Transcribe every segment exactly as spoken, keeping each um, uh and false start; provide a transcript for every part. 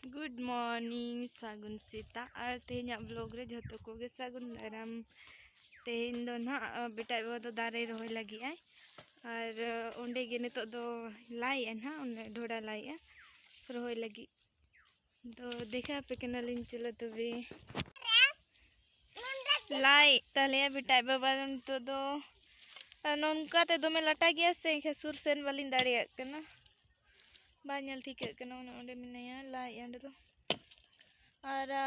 Good morning, ᱥᱟᱹᱜᱩᱱ ᱥᱮᱛᱟᱜ᱾ ᱟᱨ ᱛᱮᱦᱮᱧᱟᱜ vlog ᱨᱮ ᱡᱷᱚᱛᱚ ᱠᱚᱜᱮ ᱥᱟᱹᱜᱩᱱ ᱫᱟᱨᱟᱢ᱾ ᱛᱮᱦᱮᱧ ᱫᱚ ᱱᱟᱦᱟᱜ, ᱟ, ᱵᱮᱴᱟ ᱟᱡ ᱵᱟᱵᱟ ᱫᱚ ᱫᱟᱨᱮᱭ ᱨᱚᱦᱚᱭ ᱞᱟᱹᱜᱤᱫ ᱟᱭ᱾ ᱟᱨ, ᱟ, ᱚᱸᱰᱮ ᱜᱮ ᱱᱤᱛᱚᱜ ᱫᱚ ᱞᱟᱭᱮᱜᱼᱟ ᱱᱟᱦᱟᱜ, ᱚᱸᱰᱮ ᱰᱷᱚᱲᱟ ᱞᱟᱭᱮᱜᱼᱟ ᱨᱚᱦᱚᱭ ᱞᱟᱹᱜᱤᱫ᱾ ᱫᱚ ᱫᱮᱠᱷᱟᱣ ᱟᱯᱮ ᱠᱟᱱᱟᱞᱤᱧ, ᱪᱚᱞᱚ ᱛᱚᱵᱮ᱾ ᱞᱟᱭᱮᱜ ᱛᱟᱞᱮᱭᱟ ᱵᱮᱴᱟ ᱟᱡ ᱵᱟᱵᱟ ᱫᱚ ᱱᱤᱛᱚᱜ ᱫᱚ᱾ ᱟᱨ ᱱᱚᱝᱠᱟ ᱛᱮ ᱫᱚᱢᱮ ᱞᱟᱴᱟ ᱜᱮᱭᱟ ᱥᱮ, ᱮᱱᱠᱷᱟᱱ ᱥᱩᱨ ᱥᱮᱱ ᱵᱟᱹᱞᱤᱧ ᱫᱟᱲᱮᱭᱟᱜ ᱠᱟᱱᱟ᱾ ᱵᱟᱭ ᱧᱮᱞ ᱴᱷᱤᱠᱟᱹᱜ ᱠᱟᱱᱟ, ᱚᱱᱮ ᱚᱸᱰᱮ ᱢᱮᱱᱟᱭᱟ, ᱞᱟᱭᱮᱜᱼᱟ ᱚᱸᱰᱮ ᱫᱚ᱾ ᱟᱨ, ᱟ,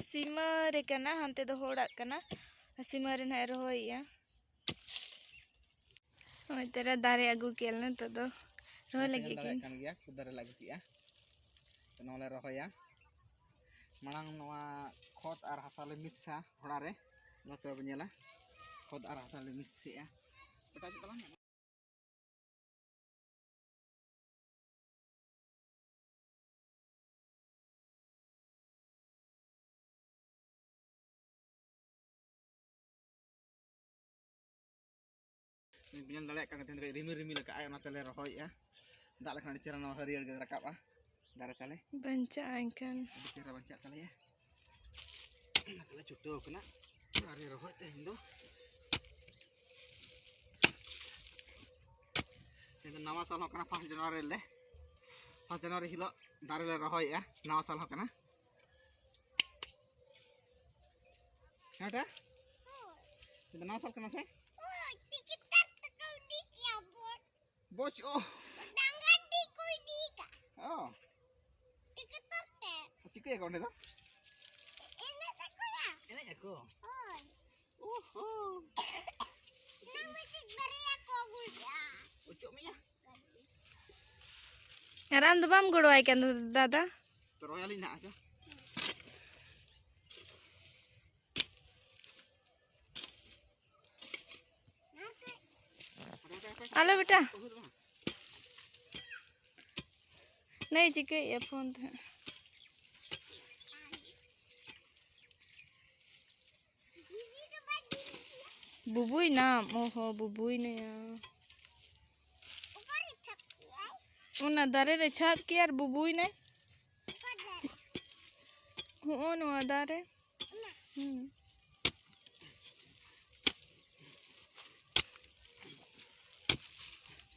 ᱥᱤᱢᱟᱹ ᱨᱮ ᱠᱟᱱᱟ, ᱦᱟᱱᱛᱮ ᱫᱚ ᱦᱚᱲᱟᱜ ᱠᱟᱱᱟ᱾ ᱥᱤᱢᱟᱹ ᱨᱮ ᱱᱟᱦᱟᱜ ᱮ ᱨᱚᱦᱚᱭᱮᱜᱼᱟ᱾ ᱱᱚᱜᱼᱚᱭ ᱛᱚᱨᱟ ᱫᱟᱨᱮ ᱟᱹᱜᱩ ᱠᱮᱫ ᱞᱮ, ᱱᱤᱛᱚᱜ ᱫᱚ ᱨᱚᱦᱚᱭ ᱱᱚᱛᱮ ᱞᱟᱹᱜᱤᱫ ᱧᱮᱞ ᱫᱟᱲᱮᱭᱟᱜ ᱠᱤᱱ᱾ ᱠᱟᱱ ᱜᱮᱭᱟ, ᱠᱷᱩᱫ ᱫᱟᱨᱮ ᱞᱮ ᱟᱹᱜᱩ ᱠᱮᱜᱼᱟ᱾ ᱛᱚ ᱱᱚᱣᱟ ᱞᱮ ᱨᱚᱦᱚᱭᱟ᱾ ᱢᱟᱲᱟᱝ ᱱᱚᱣᱟ ᱠᱷᱚᱛ ᱟᱨ ᱦᱟᱥᱟ ᱞᱮ ᱢᱤᱠᱥᱟ ᱰᱷᱚᱲᱟ ᱨᱮ, ᱱᱚᱛᱮ ᱵᱚᱱ ᱧᱮᱞᱟ᱾ ᱠᱷᱚᱛ ᱟᱨ ᱦᱟᱥᱟ ᱞᱮ ᱢᱤᱠᱥᱮᱜᱼᱟ᱾ ᱵᱮᱴᱟ, ᱪᱮᱫ ᱛᱟᱞᱟᱝ? ᱧᱮᱞ ᱫᱟᱲᱮᱭᱟᱜ ᱠᱟᱱ ᱛᱟᱦᱮᱱ, ᱨᱤᱢᱤᱞ ᱨᱤᱢᱤᱞ ᱟᱠᱟᱫᱼᱟᱭ, ᱚᱱᱟ ᱛᱮᱞᱮ ᱨᱚᱦᱚᱭᱮᱫᱼᱟ᱾ ᱫᱟᱜ ᱞᱮᱠᱷᱟᱱ ᱟᱹᱰᱤ ᱪᱮᱦᱨᱟ ᱱᱚᱣᱟ ᱦᱟᱹᱨᱭᱟᱹᱲ ᱜᱮ ᱨᱟᱠᱟᱵᱼᱟ ᱫᱟᱨᱮ ᱛᱟᱞᱮ᱾ ᱵᱟᱧᱪᱟᱜᱼᱟ ᱮᱱᱠᱷᱟᱱ᱾ ᱟᱹᱰᱤ ᱪᱮᱦᱨᱟ ᱵᱟᱧᱪᱟᱜ ᱛᱟᱞᱮᱭᱟ᱾ ᱚᱱᱟ ᱛᱮᱞᱮ ᱪᱷᱩᱴᱟᱹᱣ ᱠᱟᱱᱟ᱾ ᱫᱟᱨᱮ ᱨᱚᱦᱚᱭ ᱛᱮᱦᱮᱧ ᱫᱚ᱾ ᱛᱮᱦᱮᱧ ᱫᱚ ᱱᱟᱣᱟ ᱥᱟᱞ ᱦᱚᱸ ᱠᱟᱱᱟ, first January ᱨᱮ᱾ First January ᱦᱤᱞᱳᱜ ᱫᱟᱨᱮ ᱞᱮ ᱨᱚᱦᱚᱭᱮᱫᱼᱟ, ᱱᱟᱣᱟ ᱥᱟᱞ ᱦᱚᱸ ᱠᱟᱱᱟ᱾ ᱦᱮᱸ, ᱵᱮᱴᱟ? ᱛᱮᱦᱮᱧ ᱫᱚ ᱱᱟᱣᱟ ᱥᱟᱞ ᱠᱟᱱᱟ ᱥᱮ? ᱵᱚᱪ, ᱚ᱾ ᱰᱟᱝᱜᱟ ᱰᱤ ᱠᱚ ᱤᱫᱤ ᱠᱟᱜᱼᱟ᱾ ᱚ᱾ ᱴᱤᱠᱤᱴ ᱛᱮ᱾ ᱪᱤᱠᱟᱹᱭᱟᱠᱚ ᱚᱸᱰᱮ ᱫᱚ? ᱮᱱᱮᱡ ᱟᱠᱚ ᱭᱟ᱾ ᱮᱱᱮᱡ ᱟᱠᱚ? ᱦᱳᱭ᱾ ᱳᱦᱳ᱾ ᱚᱱᱟ ᱢᱤᱫᱴᱤᱡ ᱵᱟᱨᱭᱟ ᱠᱚ ᱟᱹᱜᱩᱭᱟ᱾ ᱚᱪᱚᱜ ᱢᱮᱭᱟ᱾ ᱟᱨ ᱟᱢ ᱫᱚ ᱵᱟᱢ ᱜᱚᱲᱚᱣᱟᱭ ᱠᱟᱱ ᱫᱚ ᱫᱟᱫᱟ? ᱛᱚ ᱨᱚᱦᱚᱭᱟᱞᱤᱧ ᱱᱟᱦᱟᱜ, ᱟᱪᱪᱷᱟ᱾ ᱟᱞᱚ ᱵᱮᱴᱟ᱾ ᱱᱟᱹᱭ ᱪᱤᱠᱟᱹᱭᱮᱫᱼᱟ ᱯᱷᱳᱱ ᱛᱮ ᱦᱟᱸᱜ? ᱵᱩᱵᱩᱭ ᱱᱟᱢ? ᱚ ᱦᱚ, ᱵᱩᱵᱩᱭ ᱱᱟᱭᱟ᱾ ᱚᱱᱟ ᱫᱟᱨᱮ ᱨᱮ ᱪᱷᱟᱯ ᱠᱮᱭᱟ ᱟᱨ ᱵᱩᱵᱩᱭ ᱱᱟᱭ᱾ ᱦᱚᱸᱜᱼᱚ ᱱᱚᱣᱟ ᱫᱟᱨᱮ᱾ ᱦᱩᱸ᱾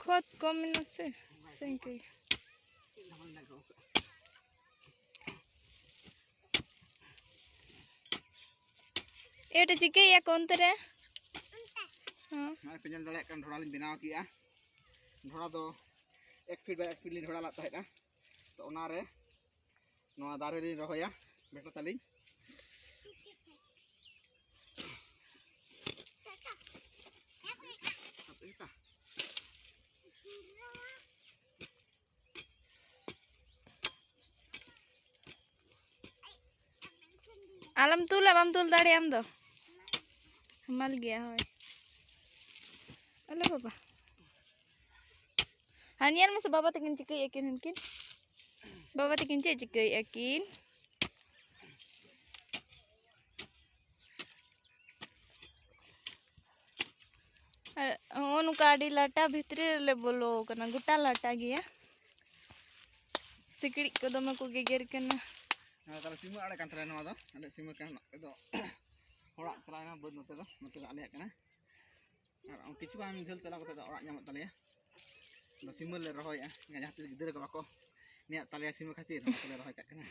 ᱠᱷᱚᱛ ᱠᱚᱢ ᱢᱮᱱᱟᱜ ᱥᱮ? ᱥᱮ ᱤᱱᱠᱟᱹ ᱜᱮ? ᱮᱴ ᱪᱤᱠᱟᱹᱭᱮᱫᱼᱟ ᱠᱚ ᱚᱱᱛᱮ ᱨᱮ? ᱦᱚᱸ᱾ ᱱᱚᱜᱼᱚᱭ ᱯᱮ ᱧᱮᱞ ᱫᱟᱲᱮᱭᱟᱜ ᱠᱟᱱ, ᱰᱷᱚᱲᱟ ᱞᱤᱧ ᱵᱮᱱᱟᱣ ᱠᱮᱜᱼᱟ᱾ ᱰᱷᱚᱲᱟ ᱫᱚ ᱮᱠ ᱯᱷᱤᱴ ᱵᱟᱭ ᱮᱠ ᱯᱷᱤᱴ ᱞᱤᱧ ᱰᱷᱚᱲᱟ ᱞᱟᱜ ᱛᱟᱦᱮᱸᱫᱼᱟ᱾ ᱛᱚ ᱚᱱᱟᱨᱮ ᱱᱚᱣᱟ ᱫᱟᱨᱮ ᱞᱤᱧ ᱨᱚᱦᱚᱭᱟ ᱵᱮᱴᱟ ᱛᱟᱹᱞᱤᱧ᱾ ᱟᱞᱚᱢ ᱛᱩᱞᱟ, ᱵᱟᱢ ᱛᱩᱞ ᱫᱟᱲᱮᱭᱟᱜᱼᱟ ᱟᱢ ᱫᱚ᱾ ᱦᱟᱢᱟᱞ ᱜᱮᱭᱟ, ᱦᱳᱭ᱾ ᱟᱞᱮ ᱵᱟᱵᱟ᱾ ᱦᱟᱱ ᱧᱮᱞ ᱢᱮᱥᱮ, ᱵᱟᱵᱟ ᱛᱟᱹᱠᱤᱱ ᱪᱤᱠᱟᱹᱭᱮᱫᱼᱟ ᱠᱤᱱ ᱩᱱᱠᱤᱱ? ᱵᱟᱵᱟ ᱛᱟᱹᱠᱤᱱ ᱪᱮᱫ ᱪᱤᱠᱟᱹᱭᱮᱫᱼᱟ ᱠᱤᱱ? ᱟᱨ ᱦᱚᱸᱜᱼᱚ ᱱᱚᱝᱠᱟ ᱟᱹᱰᱤ ᱞᱟᱴᱟ ᱵᱷᱤᱛᱨᱤ ᱨᱮᱞᱮ ᱵᱚᱞᱚ ᱟᱠᱟᱱᱟ, ᱜᱚᱴᱟ ᱞᱟᱴᱟ ᱜᱮᱭᱟ᱾ ᱥᱤᱠᱲᱤᱡ ᱠᱚ ᱫᱚᱢᱮ ᱠᱚ ᱜᱮᱜᱮᱨ ᱠᱟᱱᱟ᱾ ᱦᱮᱸ, ᱛᱟᱦᱞᱮ ᱥᱤᱢᱟᱹ ᱟᱲᱮ ᱠᱟᱱ ᱛᱟᱞᱮᱭᱟ ᱱᱚᱣᱟ ᱫᱚ᱾ ᱟᱞᱮ ᱥᱤᱢᱟᱹ ᱠᱟᱱᱟ, ᱱᱚᱛᱮ ᱫᱚ ᱦᱚᱲᱟᱜ ᱪᱟᱞᱟᱣ ᱮᱱᱟ ᱵᱟᱹᱫᱽ, ᱱᱚᱛᱮ ᱫᱚ, ᱱᱚᱛᱮ ᱫᱚ ᱟᱞᱮᱭᱟᱜ ᱠᱟᱱᱟ᱾ ᱟᱨ ᱠᱤᱪᱷᱩ ᱜᱟᱱ ᱡᱷᱟᱹᱞ ᱪᱟᱞᱟᱣ ᱠᱟᱛᱮ ᱫᱚ ᱚᱲᱟᱜ ᱧᱟᱢᱚᱜ ᱛᱟᱞᱮᱭᱟ᱾ ᱟᱫᱚ ᱥᱤᱢᱟᱹ ᱞᱮ ᱨᱚᱦᱚᱭᱟ, ᱡᱟᱦᱟᱸ ᱛᱤᱥ ᱜᱤᱫᱽᱨᱟᱹ ᱠᱚ ᱵᱟᱠᱚ ᱱᱮᱭᱟᱜ ᱛᱟᱞᱮᱭᱟ ᱥᱤᱢᱟᱹ ᱠᱷᱟᱹᱛᱤᱨ, ᱚᱱᱟ ᱛᱮᱞᱮ ᱨᱚᱦᱚᱭ ᱠᱟᱜ ᱠᱟᱱᱟ᱾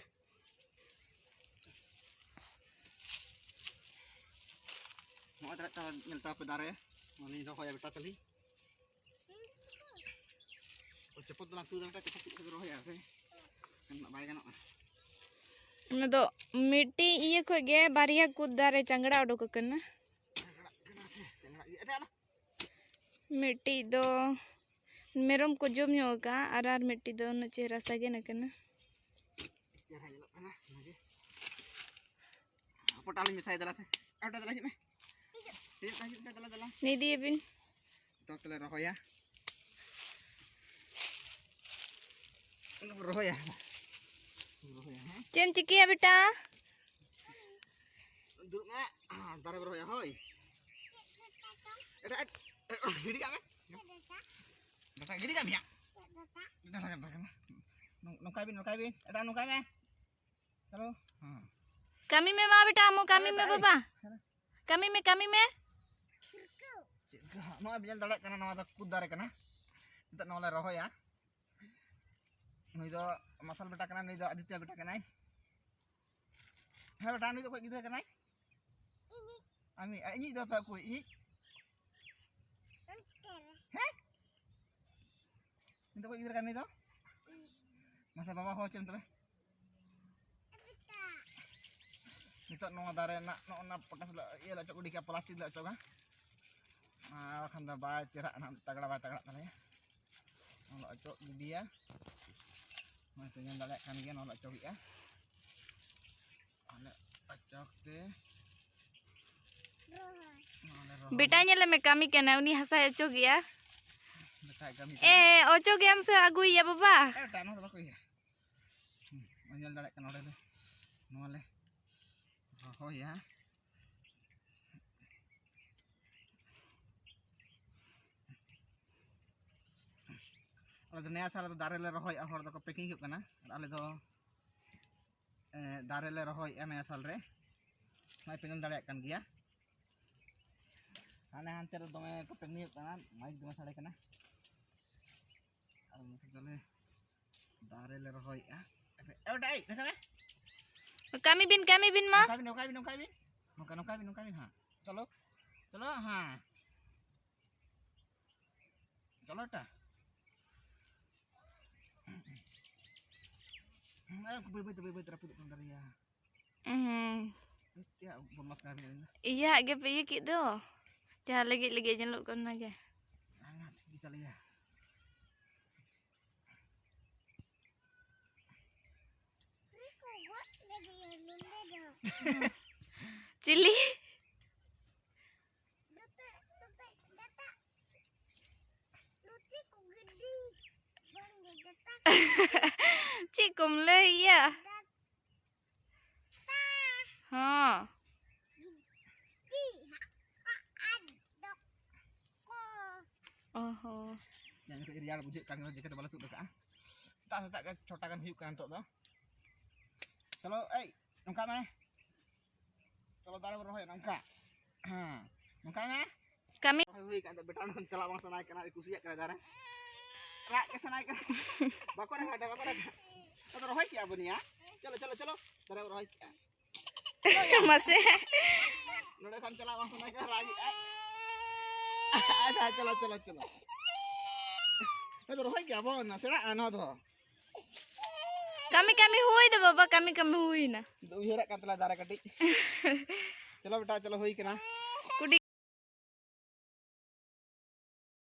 ᱱᱚᱜᱼᱚᱭ ᱛᱟᱦᱞᱮ ᱛᱟᱣ ᱧᱮᱞ ᱛᱟᱯᱮ ᱫᱟᱨᱮ, ᱱᱚᱣᱟ ᱞᱤᱧ ᱨᱚᱦᱚᱭᱟ ᱵᱮᱴᱟ ᱛᱟᱹᱞᱤᱧ᱾ ᱪᱚᱯᱚᱫ ᱫᱚ ᱞᱟᱝ ᱛᱩᱫᱟ ᱵᱮᱴᱟ, ᱪᱚᱯᱚᱫ ᱛᱩᱫ ᱠᱟᱛᱮ ᱨᱚᱦᱚᱭᱟ ᱥᱮ? ᱮᱱᱠᱷᱟᱱ ᱵᱟᱭ ᱜᱟᱱᱚᱜᱼᱟ᱾ ᱚᱱᱟ ᱫᱚ ᱢᱤᱫᱴᱤᱡ ᱤᱭᱟᱹ ᱠᱷᱚᱡ ᱜᱮ ᱵᱟᱨᱭᱟ ᱠᱩᱫ ᱫᱟᱨᱮ ᱪᱟᱝᱜᱲᱟ ᱩᱰᱩᱠ ᱟᱠᱟᱱᱟ᱾ ᱪᱟᱝᱜᱲᱟᱜ ᱠᱟᱱᱟ ᱥᱮ? ᱪᱟᱝᱜᱲᱟᱜ ᱜᱮ᱾ ᱮᱴᱟᱜ ᱟᱞᱚ᱾ ᱢᱤᱫᱴᱤᱡ ᱫᱚ ᱢᱮᱨᱚᱢ ᱠᱚ ᱡᱚᱢ ᱧᱚᱜ ᱟᱠᱟᱫᱼᱟ, ᱟᱨ ᱟᱨ ᱢᱤᱫᱴᱤᱡ ᱫᱚ ᱩᱱᱟᱹᱜ ᱪᱮᱦᱨᱟ ᱥᱟᱜᱮᱱ ᱟᱠᱟᱱᱟ᱾ ᱪᱮᱦᱨᱟ ᱧᱮᱞᱚᱜ ᱠᱟᱱᱟ ᱚᱱᱟᱜᱮ᱾ ᱦᱚᱯᱚᱴᱟ ᱞᱤᱧ ᱢᱮᱥᱟᱭ ᱫᱮᱞᱟ ᱥᱮ᱾ ᱟᱨ ᱫᱮᱞᱟ ᱦᱤᱡᱩᱜ ᱢᱮ᱾ ᱦᱤᱡᱩᱜ ᱢᱮ, ᱦᱤᱡᱩᱜ ᱢᱮ, ᱫᱮᱞᱟ, ᱫᱮᱞᱟ᱾ ᱱᱤᱫᱤᱭᱟᱵᱤᱱ᱾ ᱛᱚ ᱛᱟᱦᱞᱮ ᱨᱚᱦᱚᱭᱟ᱾ ᱨᱚᱦᱚᱭᱟ᱾ ᱨᱚᱦᱚᱭᱟ, ᱦᱮᱸ? ᱪᱮᱫ ᱮᱢ ᱪᱤᱠᱟᱹᱭᱟ ᱵᱮᱴᱟ? ᱫᱩᱲᱩᱵ ᱢᱮ᱾ ᱫᱟᱨᱮ ᱵᱚ ᱨᱚᱦᱚᱭᱟ, ᱦᱳᱭ᱾ ᱮᱴᱟᱜ, ᱮᱴ-, ᱜᱤᱰᱤ ᱠᱟᱜ ᱢᱮ᱾ ᱰᱟᱴᱟ ᱜᱤᱰᱤ ᱠᱟᱜ ᱢᱮᱭᱟ᱾ ᱰᱟᱴᱟ, ᱰᱟᱴᱟ ᱠᱟᱱᱟ᱾ ᱱᱚ-, ᱱᱚᱝᱠᱟᱭ ᱵᱤᱱ, ᱱᱚᱝᱠᱟᱭ ᱵᱤᱱ᱾ ᱮᱴᱟᱜ ᱱᱚᱝᱠᱟᱭ ᱢᱮ᱾ ᱪᱚᱞᱚ᱾ ᱦᱮᱸ᱾ ᱠᱟᱹᱢᱤ ᱢᱮ ᱢᱟ ᱵᱮᱴᱟ, ᱟᱢ ᱦᱚᱸ ᱠᱟᱹᱢᱤ ᱢᱮ ᱵᱟᱵᱟ᱾ ᱠᱟᱹᱢᱤ ᱢᱮ, ᱠᱟᱹᱢᱤ ᱢᱮ᱾ ᱪᱮᱫ ᱞᱮᱠᱟ ᱦᱟᱸᱜ? ᱱᱚᱣᱟ ᱵᱤᱱ ᱧᱮᱞ ᱫᱟᱲᱮᱭᱟᱜ ᱠᱟᱱᱟ, ᱱᱚᱣᱟ ᱫᱚ ᱠᱩᱫ ᱫᱟᱨᱮ ᱠᱟᱱᱟ᱾ ᱱᱤᱛᱚᱜ ᱱᱚᱣᱟ ᱞᱮ ᱨᱚᱦᱚᱭᱟ᱾ ᱱᱩᱭ ᱫᱚ ᱢᱟᱨᱥᱟᱞ ᱵᱮᱴᱟ ᱠᱟᱱᱟᱭ, ᱱᱩᱭ ᱫᱚ ᱟᱫᱤᱛᱭᱟ ᱵᱮᱴᱟ ᱠᱟᱱᱟᱭ᱾ ᱦᱮᱸ ᱵᱮᱴᱟ, ᱱᱩᱭ ᱫᱚ ᱚᱠᱚᱭ ᱜᱤᱫᱽᱨᱟᱹ ᱠᱟᱱᱟᱭ? ᱟᱢᱤᱡ, ᱤᱧᱤᱡ ᱫᱚ ᱛᱚ ᱚᱠᱚᱭ? ᱤᱧᱤᱡ? ᱦᱮᱸ? ᱱᱤᱛᱚᱜ ᱚᱠᱚᱭ ᱜᱤᱫᱽᱨᱟᱹ ᱠᱟᱱ ᱱᱩᱭ ᱫᱚ? ᱢᱟᱥᱮ ᱵᱟᱵᱟ ᱦᱚᱦᱚ ᱦᱚᱪᱚᱭᱮᱢ ᱛᱚᱵᱮ᱾ ᱱᱤᱛᱚᱜ ᱱᱚᱣᱟ ᱫᱟᱨᱮ ᱨᱮᱱᱟᱜ ᱱᱚᱜᱼᱚ ᱱᱟ ᱯᱚᱴᱟᱥ ᱞᱮ ᱤᱭᱟᱹ ᱞᱮ ᱚᱪᱚᱜ ᱜᱤᱰᱤ ᱠᱟᱜᱼᱟ, ᱯᱞᱟᱥᱴᱤᱠ ᱞᱮ ᱚᱪᱚᱜᱟ᱾ ᱟᱨ ᱵᱟᱠᱷᱟᱱ ᱫᱚ ᱵᱟᱭ ᱪᱮᱦᱨᱟᱜᱼᱟ ᱱᱟᱦᱟᱜ, ᱛᱟᱜᱲᱟ ᱵᱟᱭ ᱛᱟᱜᱲᱟᱜ ᱛᱟᱞᱮᱭᱟ᱾ ᱱᱚᱣᱟ ᱞᱮ ᱚᱪᱚᱜ ᱜᱤᱰᱤᱭᱟ᱾ ᱱᱚᱜᱼᱚᱭ ᱯᱮ ᱧᱮᱞ ᱫᱟᱲᱮᱭᱟᱜ ᱠᱟᱱ ᱜᱮᱭᱟ, ᱱᱚᱣᱟ ᱞᱮ ᱚᱪᱚᱜᱮᱜᱼᱟ᱾ ᱟᱞᱮ ᱚᱪᱚᱜ ᱛᱮ ᱱᱚᱣᱟ ᱞᱮ ᱨᱚᱦᱚᱭᱟ᱾ ᱵᱮᱴᱟ ᱧᱮᱞᱮ ᱢᱮ, ᱠᱟᱹᱢᱤ ᱠᱟᱱᱟ, ᱩᱱᱤ ᱦᱟᱥᱟᱭ ᱚᱪᱚᱜᱮᱜᱼᱟ᱾ ᱵᱮᱴᱟᱭ ᱠᱟᱹᱢᱤ ᱠᱟᱱᱟ᱾ ᱮ, ᱚᱪᱚᱜᱮᱭᱟᱢ ᱥᱮ ᱟᱹᱜᱩᱭᱮᱭᱟ ᱵᱟᱵᱟ? ᱮ, ᱵᱮᱴᱟ, ᱱᱚᱣᱟ ᱫᱚ ᱵᱟᱠᱚ ᱤᱭᱟᱹ᱾ ᱦᱩᱸ, ᱧᱮᱞ ᱫᱟᱲᱮᱭᱟᱜ ᱠᱟᱱᱟ ᱱᱚᱰᱮ ᱫᱚ᱾ ᱱᱚᱣᱟ ᱞᱮ ᱨᱚᱦᱚᱭᱟ᱾ ᱟᱞᱮ ᱫᱚ ᱱᱮᱭᱟ ᱥᱟᱞ ᱫᱚ ᱫᱟᱨᱮ ᱞᱮ ᱨᱚᱦᱚᱭᱮᱜᱼᱟ, ᱦᱚᱲ ᱫᱚᱠᱚ packing ᱦᱩᱭᱩᱜ ᱠᱟᱱᱟ, ᱟᱨ ᱟᱞᱮ ᱫᱚ, ᱮ, ᱫᱟᱨᱮ ᱞᱮ ᱨᱚᱦᱚᱭᱮᱜᱼᱟ ᱱᱮᱭᱟ ᱥᱟᱞ ᱨᱮ᱾ ᱱᱚᱜᱼᱚᱭ ᱯᱮ ᱧᱮᱞ ᱫᱟᱲᱮᱭᱟᱜ ᱠᱟᱱ ᱜᱮᱭᱟ᱾ ᱦᱟᱱᱮ ᱦᱟᱱᱛᱮ ᱨᱮ ᱫᱚᱢᱮ ᱠᱚ packing ᱦᱩᱭᱩᱜ ᱠᱟᱱᱟ, mic ᱫᱚᱢᱮ ᱥᱟᱰᱮ ᱠᱟᱱᱟ᱾ ᱟᱨ ᱱᱚᱛᱮ ᱫᱚᱞᱮ ᱫᱟᱨᱮ ᱞᱮ ᱨᱚᱦᱚᱭᱮᱜᱼᱟ᱾ ᱮ, ᱵᱮᱴᱟ, ᱮᱭ, ᱱᱚᱝᱠᱟ ᱢᱮ᱾ ᱠᱟᱹᱢᱤ ᱵᱤᱱ, ᱠᱟᱹᱢᱤ ᱵᱤᱱ ᱢᱟ᱾ ᱱᱚᱝᱠᱟ ᱵᱤᱱ, ᱱᱚᱝᱠᱟ ᱵᱤᱱ, ᱱᱚᱝᱠᱟ ᱵᱤᱱ᱾ ᱱᱚᱝᱠᱟ, ᱱᱚᱝᱠᱟ ᱵᱤᱱ, ᱱᱚᱝᱠᱟ ᱵᱤᱱ, ᱦᱟᱸ᱾ ᱪᱚᱞᱚ, ᱪᱚᱞᱚ, ᱦᱟᱸ᱾ ᱪᱚᱞᱚ, ᱵᱮᱴᱟ᱾ ᱮ, ᱵᱟᱹᱭ, ᱵᱟᱹᱭ ᱛᱮ, ᱵᱟᱹᱭ, ᱵᱟᱹᱭ ᱛᱮ ᱨᱟᱹᱯᱩᱫᱚᱜ ᱠᱟᱱ ᱫᱟᱨᱮ ᱭᱟ᱾ ᱩᱦᱩᱸ᱾ ᱪᱮᱫ ᱵᱚᱫᱢᱟᱥ ᱠᱟᱱᱟ ᱵᱤᱱ ᱟᱹᱵᱤᱱ ᱫᱚ? ᱤᱭᱟᱹ ᱟᱜ ᱜᱮᱯᱮ ᱤᱭᱟᱹ ᱠᱮᱫ ᱫᱚ, ᱡᱟᱦᱟᱸ ᱞᱟᱹᱜᱤᱫ ᱞᱟᱹᱜᱤᱫ ᱧᱮᱞᱚᱜ ᱠᱟᱱᱟ ᱡᱮ᱾ ᱦᱮᱸ, ᱴᱷᱤᱠ ᱜᱮ ᱛᱟᱞᱮᱭᱟ᱾ ᱪᱤᱞᱤ? ᱪᱮᱫ ᱠᱚᱢ ᱞᱟᱹᱭᱮᱜᱼᱟ? ᱦᱚᱸ᱾ ᱚ ᱦᱚᱸ᱾ ᱡᱟᱦᱟᱸ ᱡᱚᱠᱷᱚᱡ ᱨᱮᱭᱟᱲ ᱵᱩᱡᱷᱟᱹᱜ ᱠᱟᱱ ᱨᱮᱦᱚᱸ jacket ᱵᱟᱞᱮ ᱛᱩᱫ ᱟᱠᱟᱫᱼᱟ᱾ ᱥᱮᱛᱟᱜ ᱥᱮᱛᱟᱜ ᱜᱮ ᱪᱷᱚᱴᱟ ᱜᱟᱱ ᱦᱩᱭᱩᱜ ᱠᱟᱱᱟ ᱱᱤᱛᱚᱜ ᱫᱚ᱾ ᱪᱚᱞᱚ, ᱮᱭ, ᱱᱚᱝᱠᱟ ᱢᱮ᱾ ᱪᱚᱞᱚ, ᱫᱟᱨᱮ ᱵᱚᱱ ᱨᱚᱦᱚᱭᱟ, ᱱᱚᱝᱠᱟ᱾ ᱦᱮᱸ, ᱱᱚᱝᱠᱟ ᱢᱮ᱾ ᱠᱟᱹᱢᱤ᱾ ᱨᱚᱦᱚᱭ ᱦᱩᱭ ᱠᱟᱱ ᱛᱮ ᱵᱮᱴᱟ ᱚᱸᱰᱮ ᱠᱷᱚᱱ ᱪᱟᱞᱟᱜ ᱵᱟᱝ ᱥᱟᱱᱟᱭᱮ ᱠᱟᱱᱟ, ᱟᱹᱰᱤ ᱠᱩᱥᱤᱭᱟᱜ ᱠᱟᱱᱟ ᱫᱟᱨᱮ᱾ ᱨᱟᱜ ᱜᱮ ᱥᱟᱱᱟᱭᱮ ᱠᱟᱱᱟ᱾ ᱵᱟᱠᱚ ᱨᱟᱜᱟ, ᱵᱟᱠᱚ ᱨᱟᱜᱟ᱾ ᱟᱫᱚ ᱨᱚᱦᱚᱭ ᱠᱮᱜᱼᱟ ᱵᱚᱱ ᱭᱟ᱾ ᱪᱚᱞᱚ, ᱪᱚᱞᱚ, ᱪᱚᱞᱚ᱾ ᱫᱟᱨᱮ ᱵᱚᱱ ᱨᱚᱦᱚᱭ ᱠᱮᱜᱼᱟ᱾ ᱢᱟᱥᱮ᱾ ᱱᱚᱰᱮ ᱠᱷᱚᱱ ᱪᱟᱞᱟᱜ ᱵᱟᱝ ᱥᱟᱱᱟᱭᱮ ᱠᱟᱱᱟ, ᱨᱟᱜᱮᱜᱼᱟᱭ᱾ ᱟᱪᱪᱷᱟ, ᱪᱚᱞᱚ, ᱪᱚᱞᱚ, ᱪᱚᱞᱚ᱾ ᱱᱚᱣᱟ ᱫᱚ ᱨᱚᱦᱚᱭ ᱠᱮᱜᱼᱟ ᱵᱚᱱ, ᱥᱮᱬᱟᱜᱼᱟ ᱱᱚᱣᱟ ᱫᱚ᱾ ᱠᱟᱹᱢᱤ ᱠᱟᱹᱢᱤ ᱦᱩᱭ ᱫᱚ ᱵᱟᱵᱟ, ᱠᱟᱹᱢᱤ ᱠᱟᱹᱢᱤ ᱦᱩᱭᱱᱟ᱾ ᱩᱭᱦᱟᱹᱨᱟᱜ ᱠᱟᱱ ᱛᱟᱞᱮ ᱫᱟᱨᱮ ᱠᱟᱹᱴᱤᱡ᱾ ᱪᱚᱞᱚ ᱵᱮᱴᱟ, ᱪᱚᱞᱚ, ᱦᱩᱭ ᱠᱟᱱᱟ᱾